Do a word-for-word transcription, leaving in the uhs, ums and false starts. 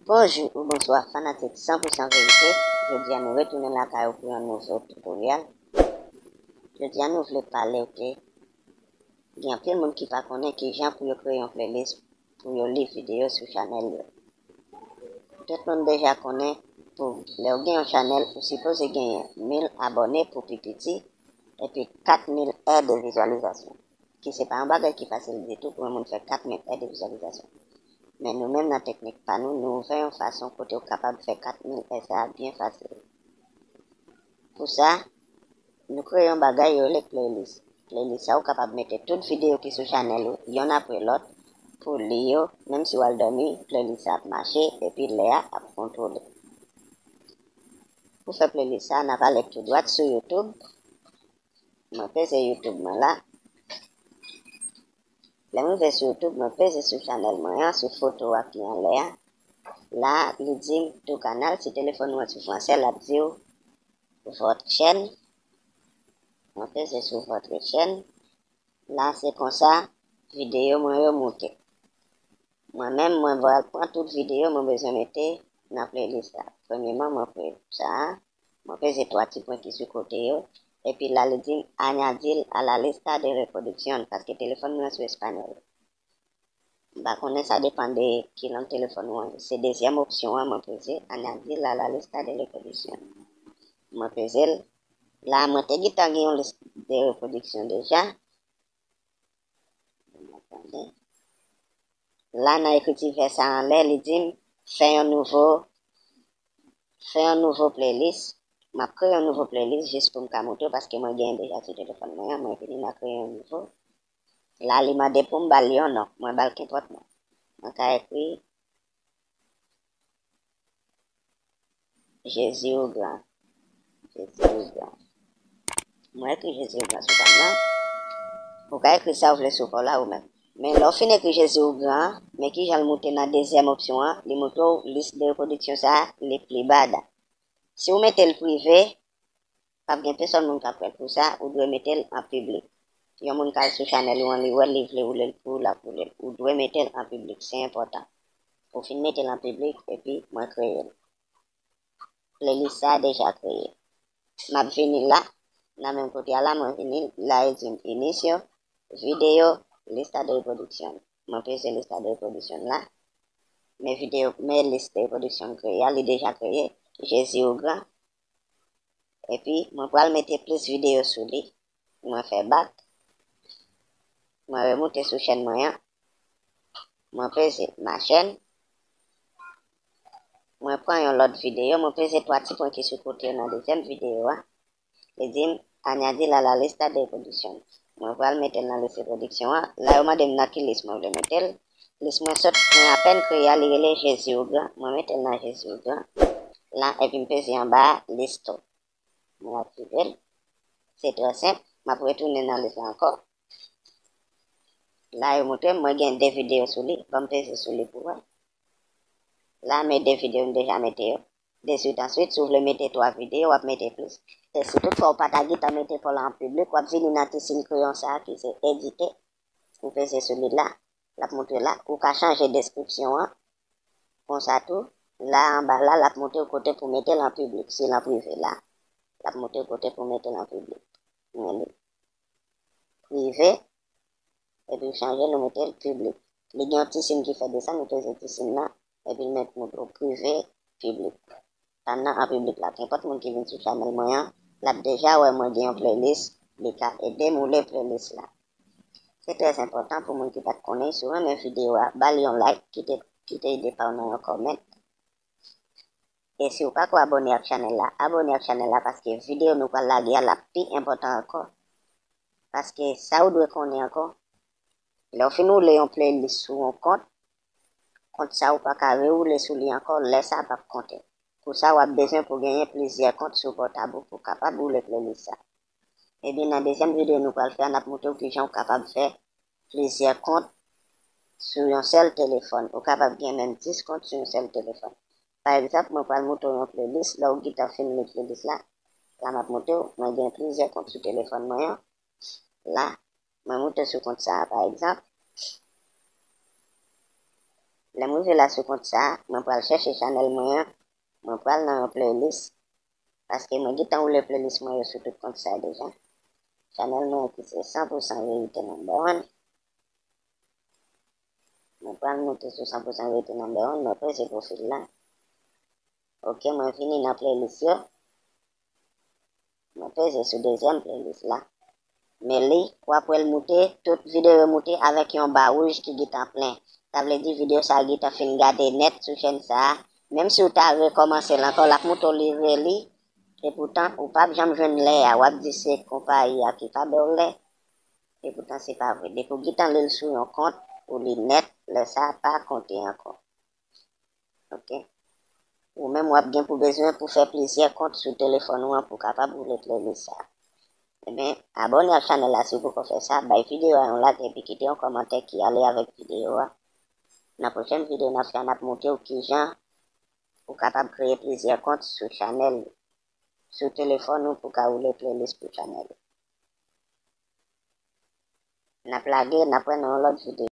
Bonjou ou bonswa fanatik san pou san verite. Jodi a nou retounen lakay ou pou yon nouvo tutorial. Jodi a nou vle pale w ke gen anpil moun ki pa konnen kijan pou yo kreye yon playlist pou yo liv videyo sou chanèl yo. Tout moun deja konnen pou lè w gen yon chanèl, ou sipoze genyen mil abòne pou pi piti epi kat mil è de vizyalizasyon, ki se pa yon bagay ki fasil ditou pou yon moun fè kat mil è de vizyalizasyon. Men nou menm nan teknik pa nou, nou ouvè yon fason kote w kapab fè kat mil è sa a byen fasil. Pou sa, nou kreye yon bagay yo rele playlist. Playlist sa ou kapab mete tout videyo ki sou chanèl ou, yonn apre lòt, pou li yo, menm si w al dòmi, playlist sa ap mache, epi lè a ap kontwole. Pou fè playlist sa, n ap ale tou dwat sou YouTube. Mwen peze YouTube mwen la. Lè m rive sou YouTube, mwen peze sou chanèl mwen an, sou foto a ki anlè a. La, li di m tou kanal, si telefòn ou an sou fransè, l ap di w votre chaîne. Mwen peze sou votre chaîne. La, se konsa videyo mwen yo moute. Mwen menm, mwen pral pran tout videyo mwen bezwen mete nan playlist la. Premyeman, mwen pran sa a. Mwen peze twa ti pwen ki sou kote yo. Epi la, li di m añadir a la lista de reproducción, paske telefòn mwen an sou espanyòl. M pa konnen, sa depann de ki lang telefòn ou an ye. Se dezyèm opsyon an, mwen peze añadir a la lista de reproducción. Mwen peze l. La, mwen te gentan gen yon lis de reproduksyon deja. La, nan ekriti vè sa anlè, li di m fè yon nouvo, fè yon nouvo playlist. M ap kreye yon nouvo playlist jis pou m ka montre w, paske mwen genyen deja sou telefòn mwen an, mwen vini m a kreye yon nouvo. La, li mande pou m ba l yon non. Mwen ba l kenpòt non. Mwen ka ekri Jezi ou gran. Jezi ou gran. Mwen ekri Jezi ou gran sou pa m nan. Ou ka ekri sa ou vle sou pa w la ou menm. Men lè w fin ekri Jezi ou gran, men kijan l moute nan dezyèm opsyon an, li montre w lis de repwodiksyon sa a, li pi ba a. Si w mete l prive, p ap gen pèsòn moun k ap wè l. Pou sa, ou dwe mete l an piblik. Yon moun k al sou chanèl ou an, li wè l, li vle woule l pou ou, l ap woule l. Ou dwe mete l an piblik, se enpòtan. Ou fin mete l an piblik, epi mwen kreye l. Playlist sa a deja kreye. M ap vini la, nan menm kote a la, mwen vini la, e di m inicio, video, lista de reproducción. Mwen peze lista de reproduksyon la. Men videyo, men lis de reproduksyon m kreye a, li deja kreye. Jezi ou gran. Epi, mwen pral mete plis videyo sou li. Mwen fè bak. Mwen remoute sou chèn mwen an. Mwen peze ma chaîne. Mwen pran yon lòt videyo. Mwen peze twa ti pwen ki sou kote yo nan dezyèm videyo a. Li di m añadir a la lista de reproducción. Mwen pral mete l nan lis reproduksyon an. La, yo mande m nan ki lis mwen vle mete l. Lis mwen sot, mwen apèn kreye a, li rele Jezi ou gran. Mwen mete l nan Jezi ou gran. La, epi m peze anba a, listo. Mwen aktive l. Se trè senp. M ap retounen nan lis la ankò. La, yo montre m, mwen gen de videyo sou li. Ban m peze sou li pou wè. La, men de videyo m deja mete yo. Deswit, answit, si w vle mete twa videyo, w ap mete plis. E si toutfwa w pa ta gentan mete pa w la an piblik, w ap vini nan ti siy kreyon sa a ki se edite. Ou peze sou li la, l ap montre la. Ou ka chanje deskripsyon an. Konsa tou, la anba la, l ap montre w kote pou mete l an piblik. Si l an prive la, l ap montre w kote pou mete l an piblik. Men li prive, epi w chanje l, ou mete l piblik. Li gen yon ti siy ki fè desann, ou peze ti siy nan, epi l met montre w prive, piblik. Pa m nan an piblik la. Kenpòt moun ki vin sou chanèl mwen an, l ap deja wè mwen gen yon playlist, li ka ede m woule playlist la. Se trè enpòtan pou moun ki pa t konnen, si w renmen videyo a, ba l yon like, kite, kite ide pa w nan yon comment. E si w pako abòne ak chanèl la, abòne ak chanèl la paske videyo nou pral lage a l ap pi enpòtan ankò. Paske sa ou dwe konnen ankò, lè w fin woule yon playlist sou yon kont, kont sa ou pa ka rewoule sou li ankò, lè sa a p ap konte. Pou sa, w ap bezwen pou genyen plizyè kont sou pòtab ou pou w kapab woule playlist sa. Ebyen, nan dezyèm videyo nou pral fè a, n ap montre w kijan w kapab fè plizyè kont sou yon sèl telefòn. Ou kapab gen menm dis kont sou yon sèl telefòn. Pa egzanp, mwen pral montre w yon playlist. Lè w gentan fin li playlist la, la m ap montre w, mwen gen plizyè kont sou telefòn mwen an. La, mwen monte sou kont sa a, pa egzanp. Lè m rive la sou kont sa, mwen pral chèche chanèl mwen an, mwen pral nan yon playlist, paske mwen gentan woule playlist mwen yo sou tout kont sa deja. Chanèl mwen an ki se san pou san verite number one. Mwen pral moute sou san pou san verite number one, mwen peze pwofil la. Ok, mwen vini nan playlist yo. Mwen peze sou dezyèm playlist la. Men li, w ap wè l moute, tout videyo yo moute avèk yon ba wouj ki gentan plen. Sa vle di videyo sa a gentan fin gade nèt sou chèn sa a. Menm si w ta rekòmanse l ankò, l ap montre w li reli. E poutan, ou p ap janm jwenn lè a. W ap di se konpayi a ki pa ba w lè. E poutan, se pa vre. Depi w gentan li l sou yon kont, ou li nèt, lè sa a pa konte ankò. Ok. Ou menm w ap gen pou bezwen pou fè plizyè kont sou telefòn ou an pou w kapab woule playlist sa. Ebyen, abòne ak chanèl la si w poko fè sa, bay videyo a yon like epi kite yon kòmantè ki ale avèk videyo a. Nan pwochèn videyo n ap fè a, n ap montre w kijan ou kapab kreye plizyè kont sou chanèl, sou telefòn ou pou w ka woule playlist pou chanèl ou. N ap lage, n ap wè nan yon lòt videyo.